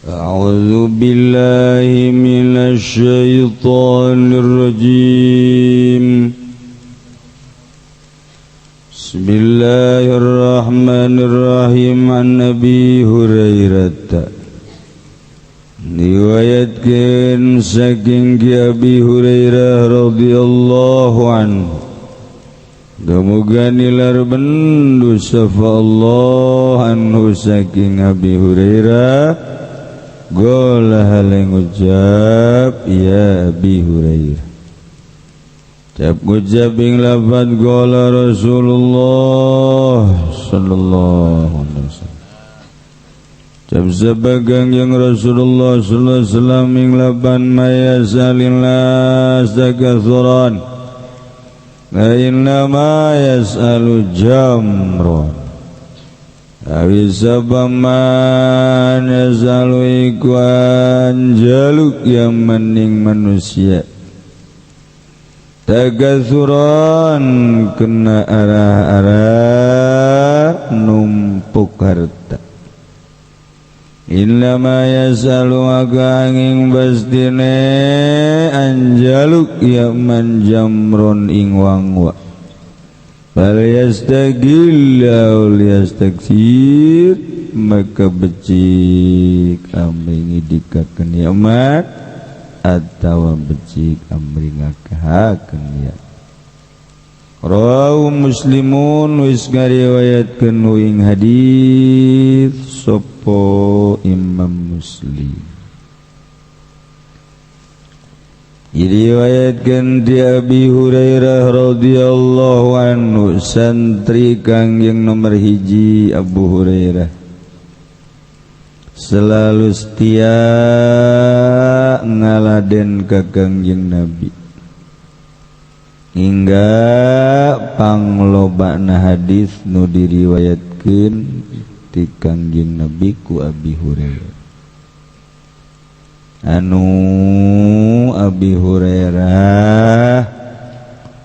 أعوذ بالله من الشيطان الرجيم. بسم الله الرحمن الرحيم. عن أبي هريرة, riwayatkeun saking Ki Abi Hurairah radhiyallahu anhu. Muga nilar bendu sapa Allah anhu saking Abi Hurairah. Gola haleng ucap ya Abi Hurairah. Cap ucap ing lafad gola Rasulullah sallallahu alaihi wasallam. Cap sebagang yang Rasulullah sallallahu alaihi wasallam ing lapan ma yas'alun nas takatsuran la innama yas'alu jamron. Awi sabaman yasalu ikuan jaluk yang mening manusia takatsuran kena arah-arah numpuk harta. Innama yasalu angin bastine anjaluk ya man jamron ing wangwa. Bal yastagil aw yastaksir, maka becik amri ngidikakeun nikmat atawa becik amri ngakahakeun ya. Rawahu Muslimun, wis ngariwayatkeun ing hadis sapa Imam Muslim. Diriwayatkan di Abi Hurairah radhiyallahu anhu, santri Kangjeng nomor hiji Abu Hurairah, selalu setia ngaladen ka Kangjeng Nabi hingga panglobana hadis nu diriwayatkeun ti Kangjeng Nabi ku Abi Hurairah. Anu Abi Hurairah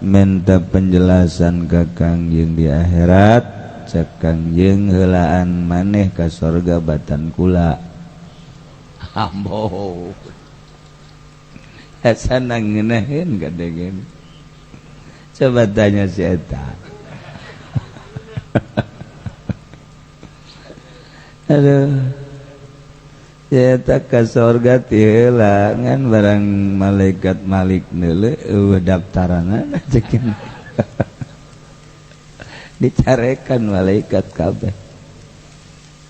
minta penjelasan ke Kangjeng di akhirat, cek Kangjeng heulaan maneh ka sorga batan kula. Ambo asa ngeunaheun kadegen. Coba tanya si eta. Aduh. Ya tak ka sorga ti heula ngan barang malaikat Malik neuleuh eueuh daftaranna cekin. Dicarekan malaikat kabeh.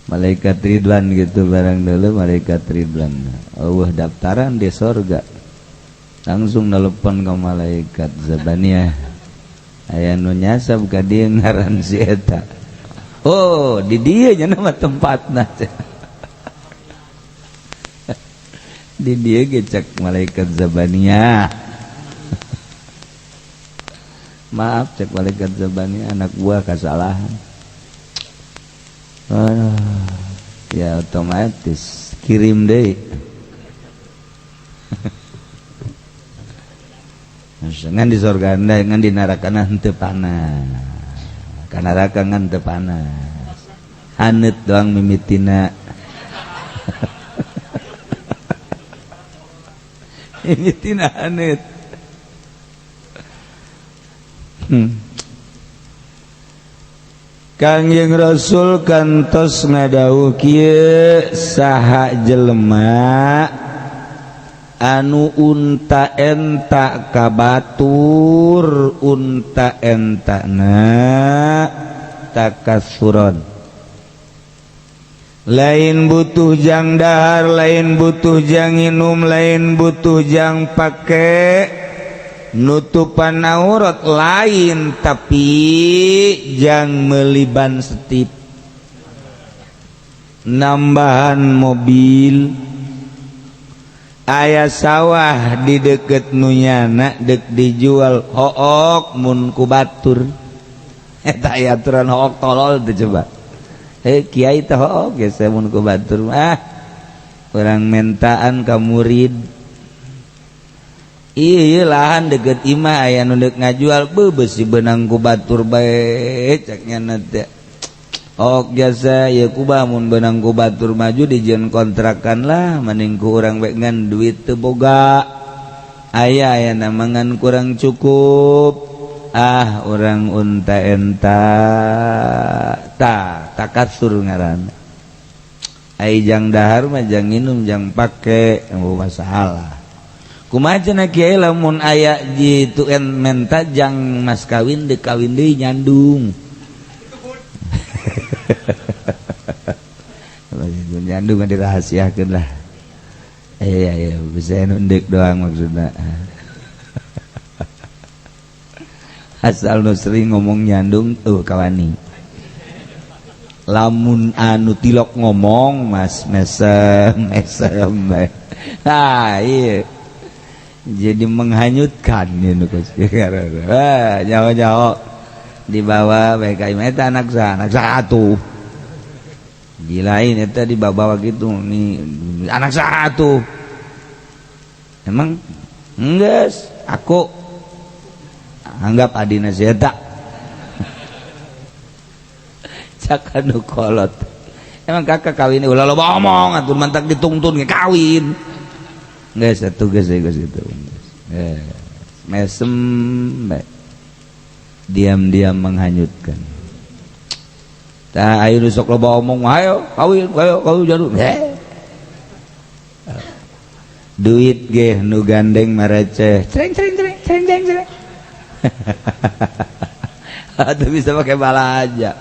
Malaikat Ridwan gitu barang neuleuh malaikat Ridwan. Eueuh daftaran di sorga. Langsung nelpon ke malaikat Zabaniyah. Aya nu nyasab ka dieu ngaran si eta. Oh, di dieu nya nama tempatna. Di dia gecek malaikat Zabaniyah. Maaf cek malaikat Zabaniyah, anak buah kesalahan. Aduh, ya otomatis kirim deh. Ngan di surga ngan di neraka henteu panas. Ka neraka ngan teu panas. Haneut doang mimitina. Ini tina haneut. Kangjeng Rasul kantos ngadawuh kieu, saha jelema anu unta enta ka batur unta entana takasuron, lain butuh jang dahar, lain butuh jang inum, lain butuh jang pake nutupan aurat lain, tapi jang meliban setip nambahan mobil. Aya sawah di deket nunyana dek dijual hook mun ku batur. Eta aya aturan hook tolol teh coba. Kiai teh hook geus mun ku batur mah urang mentaan ka murid. Ieu lahan deket imah aya nu deuk ngajual, beuh beusi beunang ku batur bae cek nya teh. Ok jasa ya kuba mun benang ku batur maju dijieun kontrakan lah mending ku urang bae ngan duit teu boga. Aya aya namangan kurang cukup. Ah urang unta enta ta takasur ngaranna. Ai jang dahar mah jang nginum jang pake eueuh masalah. Kumaha cenah kiai lamun aya jitu en menta jang mas kawin deuk kawin deui nyandung. Nyandung mah dirahasiakeun lah. Iya iya bisa anu deuk doang maksudna. Asal nu sering ngomong nyandung tuh kawani. Lamun anu tilok ngomong mas mesem mesem. Ah iya. Jadi menghanyutkan nu ah nyaho-nyaho dibawa bae ka imah eta anak sa, anak satu. Gilain eta dibawa gitu nih anak satu. Emang enggeus aku anggap adina si eta. Cak anu kolot. Emang kakak kawin ulah loba omong atuh mantak ditungtun ge kawin. Geus atuh geus geus itu. Mesem bae. Diam-diam menghanyutkan. Tah ayo sok loba omong ayo kawin ayo kawin jadu. Duit ge nu gandeng mareceh. Cereng cereng cereng cereng cereng cereng. Atau bisa pakai bala aja.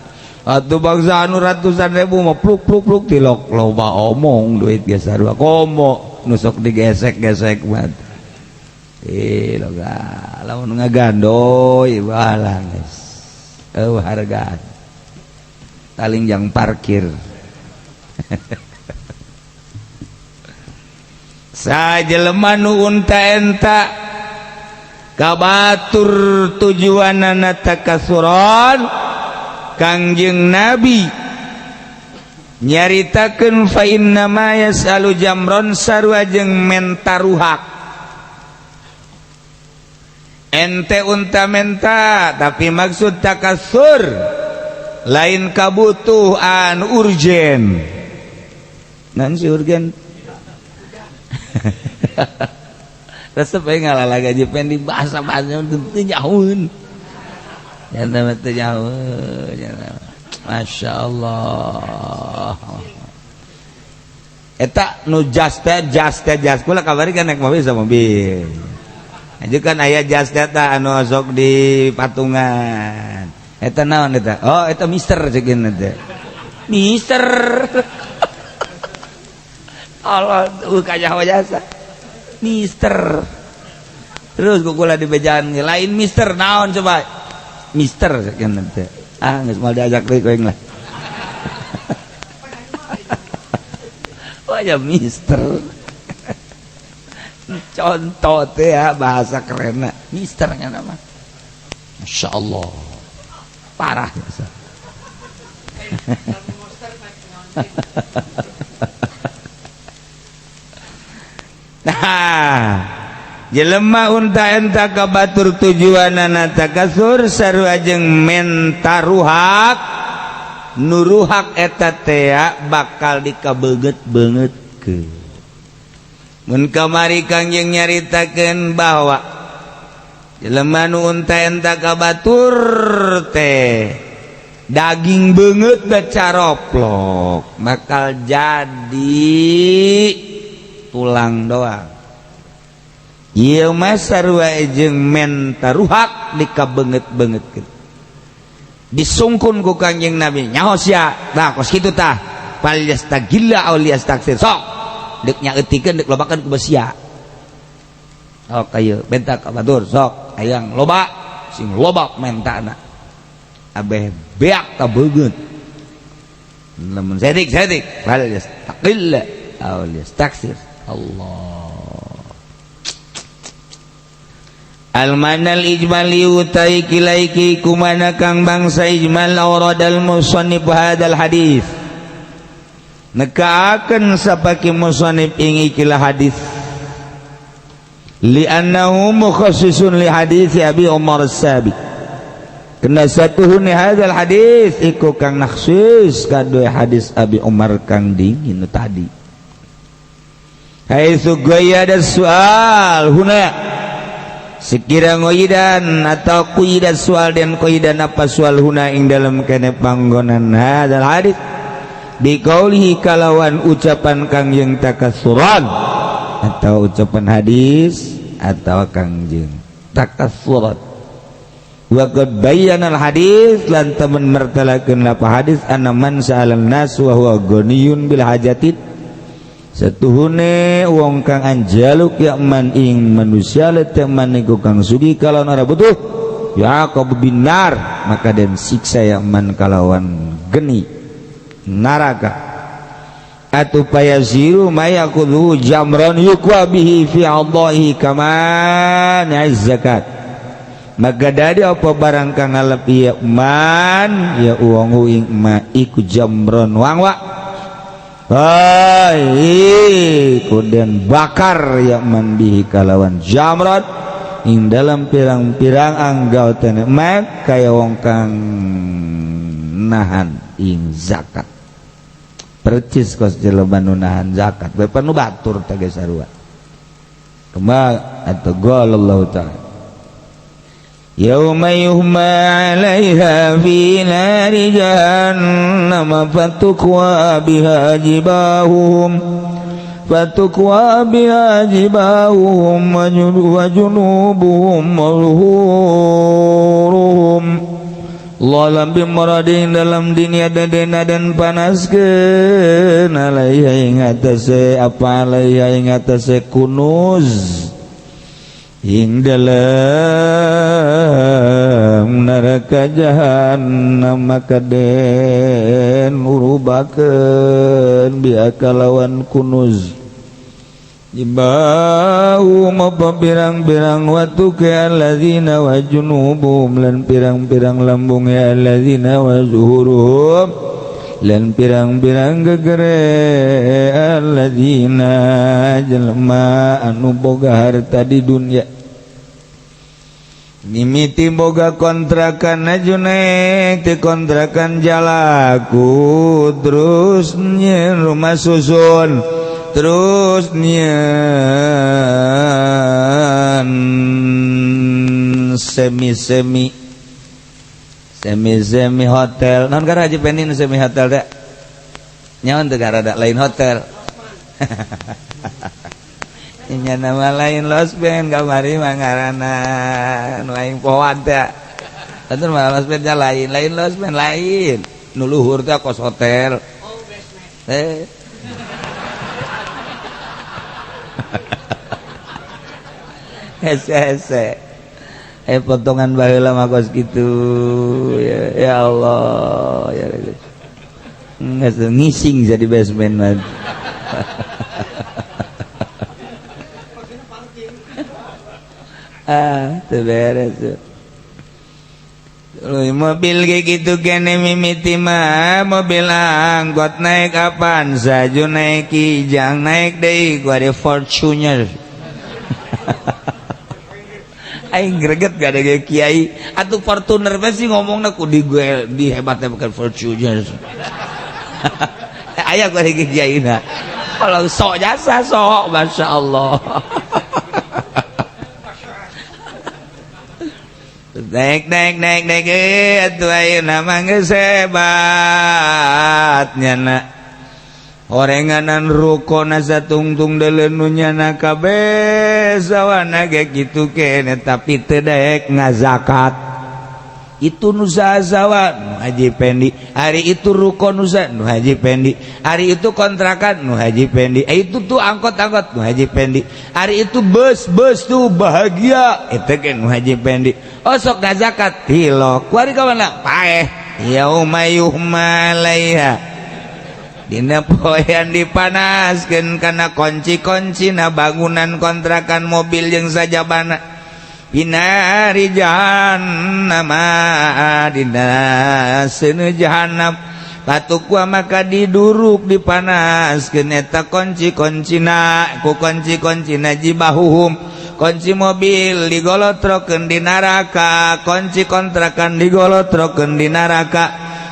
Atau bangsa anu ratusan ribu mah pluk pluk pluk tilok loba omong duit ge sarua komo nusok digesek-gesek banget. Loga lamun ngagandoy balang geus. Eueuh harga. Taling jang parkir. Sajelema nu unta enta kabatur tujuanana takasuran Kangjeng Nabi nyaritakeun fa inna ma yasalu jamron sarua jeung mentaruhak. Ente unta menta tapi maksud takasur lain kabutuhan urgen. Nan si urgen. Resep we ngalalaga jeung di bahasa-bahasa teu nyahueun. Jangan teu nyahueun. Masya Allah. Eta nu jas teh jas teh jas kula kabari kan naik mobil sama mobil. Aja kan aya jas teh ta anu sok di patungan. Eta naon eta? Oh, eta mister ceuk teh. Mister. Allah tuh kanyaho jasa. Mister. Terus kula di bejaan lain mister naon coba? Mister ceuk teh. Ah geus moal diajak deui ku aing lah. Oh ya mister. Contoh teh ya bahasa kerenna mister nya mah. Masyaallah. Parah biasa. Nah, jelema unta enta ka batur tujuanana takasur sarua jeung mentaruhak nuruhak eta tea bakal dikabeungeut-beungeutkeun. Mun kamari Kangjeng nyaritakeun bahwa jelema nu unta enta ka batur teh daging beungeut bacaroplok bakal jadi tulang doang. Ieu mah sarua jeung mentaruhak dikabeungeut-beungeutkeun. Disungkun ku Kangjeng Nabi nyaho sia tah kos kitu tah fal yastagilla aw liyastaksir sok deuk nyaeutikeun deuk lobakeun ku sia. Sok ayo benta ka batur sok hayang loba sing loba mentana abeh beak ta beungeut lamun saeutik-saeutik fal yastaqilla aw liyastaksir. Allah Almanal ijmali utai kilaiki kumana kang bangsa ijmal awradal musannif hadal hadis nekaakeun sapaki musannif ing ikilah hadis li'annahu mukhassisun li hadis Abi Umar As-Sabiq Kena satuhune hadzal hadis iku kang naksis kadue hadis Abi Umar kang dingin tadi. Haitsu ada soal huna sekira ngoidan atau kuida soal dan kuidan apa soal huna ing dalam kene panggonan hadzal hadis biqaulihi kalawan ucapan kang jeung takassuran atau ucapan hadis atau kang jeung takassuran. Wa qad bayyana al hadis lan temen mertelakeun apa hadis anna man sa'alan nas wa huwa ghaniyun bil hajatit satuhune wong kang anjaluk ya man ing manusia leteman iku kang sugih kalawan ora butuh yaqab binar maka den siksa ya man kalawan geni neraka atu payasiru mayakhudhu jamran yukwa bihi fi Allahi kama zakat maka dari apa barang kang ngalep ya man ya wong ing ma iku jamron wangwa hai den bakar ya man bihi kalawan jamron ing dalam pirang-pirang anggau tene mak kaya wong kang nahan ing zakat percis kos jelema nu nahan zakat bae nu batur teh geus sarua kema atau qala Allah ta'ala yauma yuhma 'alaiha fi nari jahannam fatukwa biha jibahuhum wa junubuhum wa zuhuruhum lalam bimradin dalam dunia dadena dan panaskeun alaiha ing atase apa alaiha ing atase kunuz ing dalam neraka jahannam maka den urubakeun biha kalawan kunuz jibahum apa pirang-pirang watuke alladzina wa junubuhum lan pirang-pirang lambung ya alladzina wa zuhuruhum lan pirang-pirang gegere alladzina jelema anu boga harta di dunia mimiti boga kontrakan ajunek ti kontrakan jalaku terus nyeun rumah susun terus nyeun semi-semi semi-semi hotel non gara Haji Penin semi hotel teh nyaon teu garada lain hotel nya nama lain losben kamari mah ngaranna lain pohoan teh atuh mah losben nya lain lain losben lain nu luhur teh kos hotel oh basement hese potongan baheula mah kos kitu ya, ya Allah ya ngising jadi basement mah. Ah teu beres mobil kayak gitu kene mimiti mah mobil angkot naik apaan saju naik kijang naik deui gua ada Fortuner. Aing greget gak ada kiai atuh Fortuner pasti ngomongna ku di gue di hebatnya bukan Fortuner. Aya gua di kiai na kalau sok jasa sok masya Allah. Naik naik naik naik atuh ayeuna mah geus hebat nyana orenganan rukona satungtung deuleu nu nyana kabeh sawana ge kitu kene tapi teu daek ngazakat itu nu sawa nu Haji Pendi hari itu ruko nusa nu Haji Pendi hari itu kontrakan nu Haji Pendi itu tuh angkot-angkot nu Haji Pendi hari itu bus-bus tuh bahagia itu kan nu Haji Pendi oh sok ngazakat tilok kuari ka mana paeh yauma yuhma alaiha dina poean dipanaskeun kana kunci-kuncina bangunan kontrakan mobil jeung sajabana binari jahannam dina seuneu jahannam patukwa maka diduruk dipanaskeun eta kunci-kuncina ku kunci-kuncina jibahuhum Kunci mobil digolotrokeun di neraka, kunci kontrakan digolotrokeun di neraka,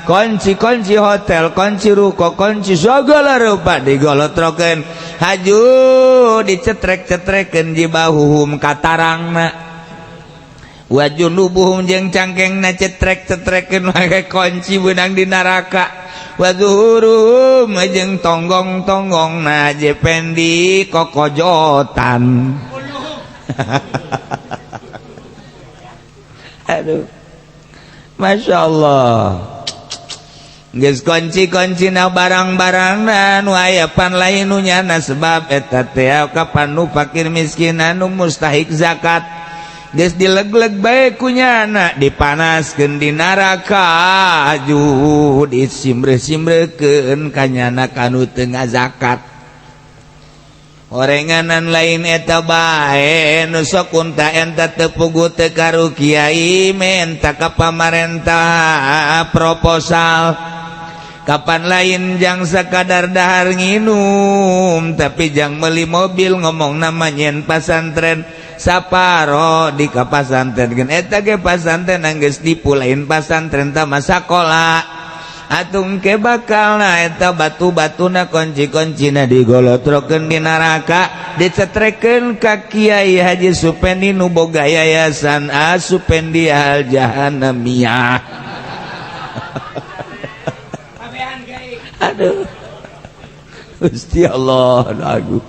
kunci-kunci hotel, kunci ruko, kunci segala rupa digolotrokeun. Haju dicetrek-cetrekeun jibahuhum katarangna wa junubuhum jeung cangkengna cetrek-cetrekeun make kunci beunang di neraka wa zuhuruhum jeung tonggong-tonggongna jependi kokojotan. Aduh, Masya Allah. Geus kunci-kuncina barang-barangna nu aya pan lain nu nyana sebab eta teh kapan nu fakir miskin anu mustahik zakat. Geus dilegleg bae ku nyana dipanaskeun di neraka aju disimbre-simbrekeun ka nyana kanu teu ngazakat. Orenganan lain eta bae nu sok unta enta teu puguh teu karu kiai menta ka pamarentah proposal. Kapan lain jang sakadar dahar nginum tapi jang meuli mobil ngomong nama nyen pasantren saparo di ka pasantren geun eta ge pasantren geus nipu lain pasantren tah mah sakola. Atung ke bakalna eta batu-batuna kunci-kuncina digolotrokeun di neraka dicetrekeun ka Kiai Haji Supendi nu boga yayasan Asupendi Al Jahanamiyah. Aduh, Gusti Allah agung.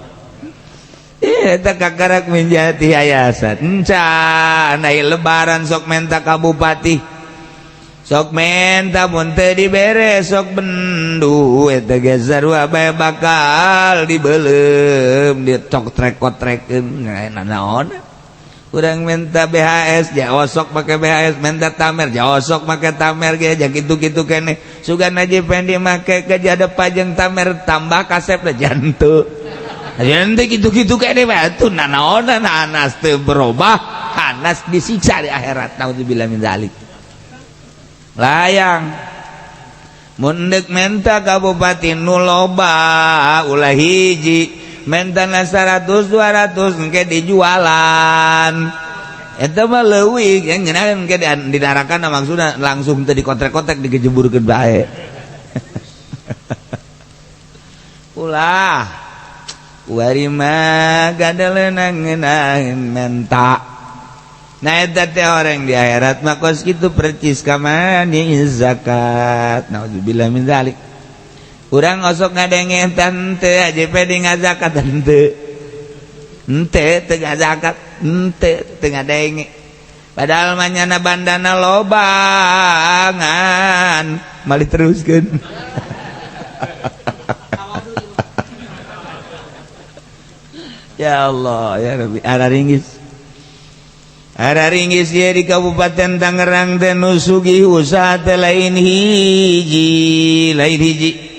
Eta kakarak menjadi yayasan. Encan ai lebaran sok menta ka bupati. Sok menta mun teu dibere sok bendu eta ge sarua bae bakal dibeuleum dicoktrek-kotrekeun naon. Urang minta BHS ja osok make BHS, minta tamer ja osok make tamer ge ja kitu-kitu keneh. Sugan aja pendi make ke pajeng tamer tambah kasep lah jantu. Jantu kitu-kitu keneh batu nanaonan anas teu berubah, anas disiksa di akhirat. Naudzubillah min dzalik. Layang mun deuk menta ka bupati nu loba ulah hiji. Mentana 100 200 engke dijualan eta mah leuwih yang ngeunaan engke didarakan maksudna langsung teu dikotrek-kotrek digejeburkeun bae. Ulah kuari mah gadaleunang ngeunaheun menta. Nah eta teh orang di akhirat mah kos kitu percis ka mani zakat. Naudzubillah min dzalik. Urang osok ngadenge tante aja pede ngazakat tante. Ente teu ngazakat, ente teu ngadenge. Padahal mah nyana bandana lobangan, malih teruskeun. Ya Allah, ya Rabbi, ara ringgis. Ara ringgis ye di Kabupaten Tangerang teh nu sugih usaha teh lain hiji, lain hiji.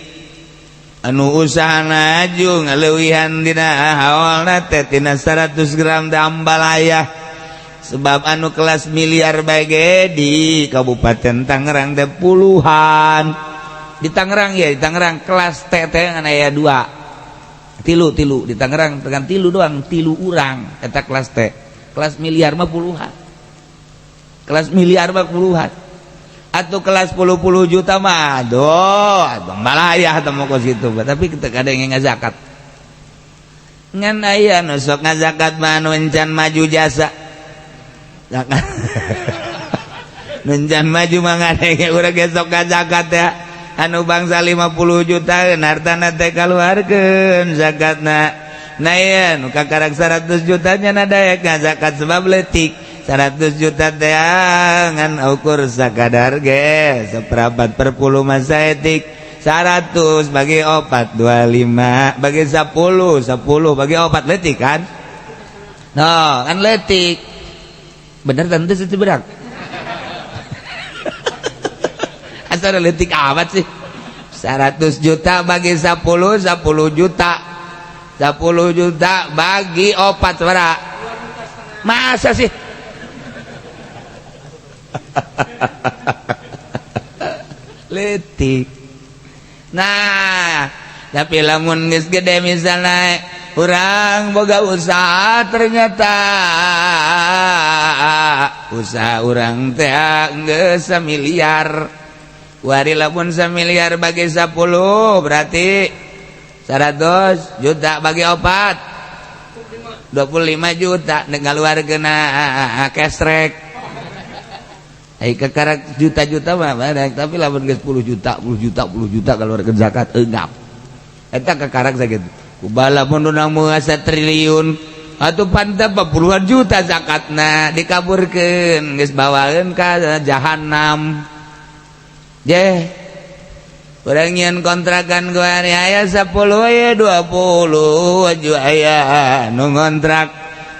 Anu usaha naju ngaleuwihan dina haolna teh tina 100 gram ambalaya. Sebab anu kelas miliar bae ge di Kabupaten Tangerang teh puluhan. Di Tangerang ya, di Tangerang kelas T teh ngan aya 2. Tilu di Tangerang dengan tilu doang, tilu urang eta kelas T. Kelas miliar mah puluhan. Kelas miliar mah puluhan. Atau kelas puluh-puluh juta mah aduh ambalaya temu kos kitu. Tapi kita kadang yang ngazakat. Ngan aya nu sok ngazakat mah nu encan maju jasa. Nu encan maju mah ngadenge urang ge sok ngazakat ya. Anu bangsa 50 juta hartana teh kaluarkeun zakatna. Nah ieu nu kakarak 100 juta nya daek ngazakat sebab leutik. 100 juta teh ngan ukur sakadar ge seperempat per puluh masa etik. 100 bagi 4 25 bagi 10 10 bagi 4 leutik kan? No, kan leutik. Bener tentu sih berak. Asal leutik amat sih. 100 juta bagi 10 10 juta. 10 juta bagi 4 sabaraha? Masa sih? Letik. Nah, tapi lamun geus gede misalna Urang boga usaha, ternyata usaha urang teh geus miliar. Wari lamun miliar bagi 10 berarti 100 juta, bagi opat 25 juta ngaluarkeun kesrek. Ai kekarak juta-juta mah banyak, tapi lamun geus 10 juta, 10 juta, 10 juta keluarkeun zakat eungap. Eta kekarak sakitu. Kubala mun asa triliun atuh pantap puluhan juta zakatna dikaburkeun, geus bawaeun ka jahanam. Je urang nyieun kontrakan gua aya 10 aya 20 aju aya nu ngontrak,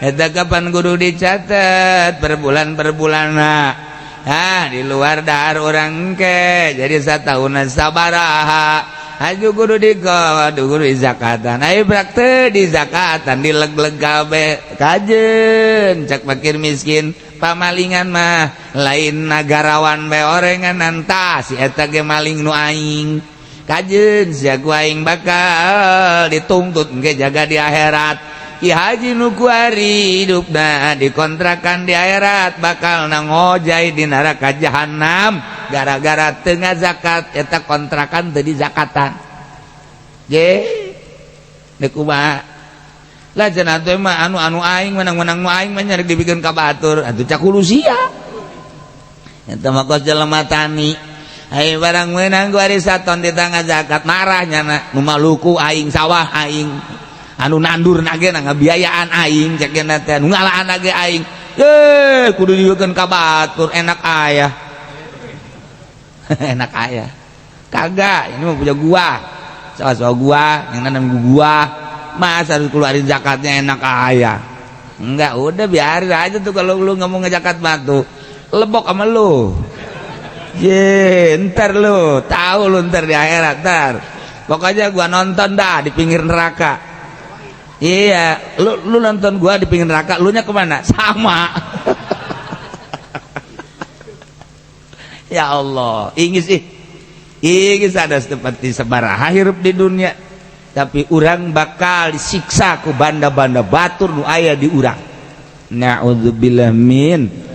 eta kapan kudu dicatat per bulan per bulanna. Ah, di luar dahar urang ke jadi satahunan sabaraha aju kudu di kudu di zakatan. Ayo brak teu di zakatan, dileg-leg kabeh kajen cak fakir miskin. Pamalingan mah lain nagarawan bae, orengan anta si eta ge maling nu aing kajen sia, ku aing bakal dituntut engke jaga di akhirat. Ki Haji nu kuari hidupna dikontrakan, di akhirat bakal nangojai di neraka jahanam gara-gara teu ngazakat eta kontrakan teu dizakatan. Je deuk kumaha lah cenah teh mah anu anu aing menang-menang nu aing mah nyari dibikeun ka batur atuh cak sia eta mah kos jelema tani. Ai barang meunang ku ari saton di tangga zakat, marah nyana, nu maluku aing, sawah aing, anu nandur nage ngabiayaan aing, cek teh nu ngalaan ge aing, eh kudu dibikeun ka batur. Enak ayah, enak ayah kagak, ini mah punya gua, sawah-sawah gua yang nanam gua, masa harus keluarin zakatnya? Enak ayah enggak, udah biarin aja tuh. Kalau lu nggak mau ngezakat batu lebok sama lu. Ye, ntar lu tahu lu, ntar di akhirat ntar pokoknya gua nonton dah di pinggir neraka. Iya, lu lu nonton gua di pinggir neraka, lu nya kemana? Sama. Ya Allah, ingis ih. Ingis ada seperti sabaraha hirup di dunia, tapi urang bakal disiksa ku banda-banda batur nu aya di urang. Na'udzubillah min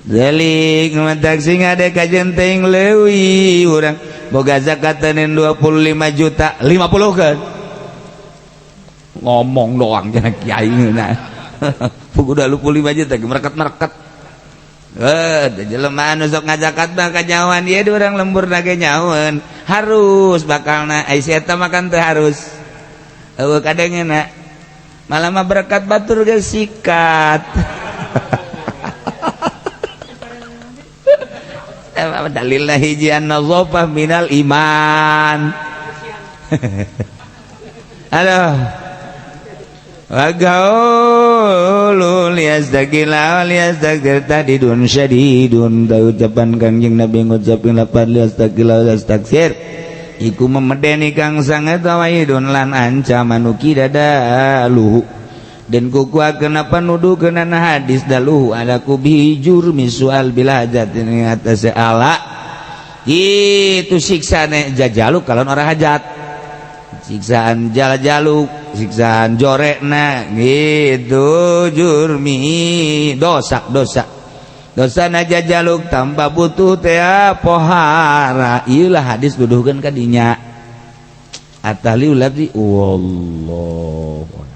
dzalik. Matak sing ada kajen teuing leuwih urang boga zakatan 25 juta 50 kan ngomong doang jangan kiai ngeunah pugu 25 juta mereket-mereket. Eh, jelema anu sok ngazakat mah kanyahoan ieu di urang lembur nage nyahoeun harus bakalna, ai si eta mah kan teu harus. Eueuh kadengena malah mah berkat batur geus sikat. Dalilna hiji an-nazafah minal iman. Aduh. Wa gaulu liyastaqila liyastaqir tadidun syadidun. Da ucapan Kangjeng Nabi ngucapin lapan liyastaqila liyastaqir iku memedeni kang sanget waidun lan ancaman uki dadaluhu dan kukuakeun apa nuduhkeun hadis daluhu ala kubi jurmi soal bila hajat ini atas ala itu siksane jajaluk kalau orang hajat, siksaan jaluk, siksaan jorekna gitu jurmi dosa dosa dosa na jajaluk tanpa butuh teh pohara. Ieulah hadis duduhkeun ka dinya atali ulabdi wallahu.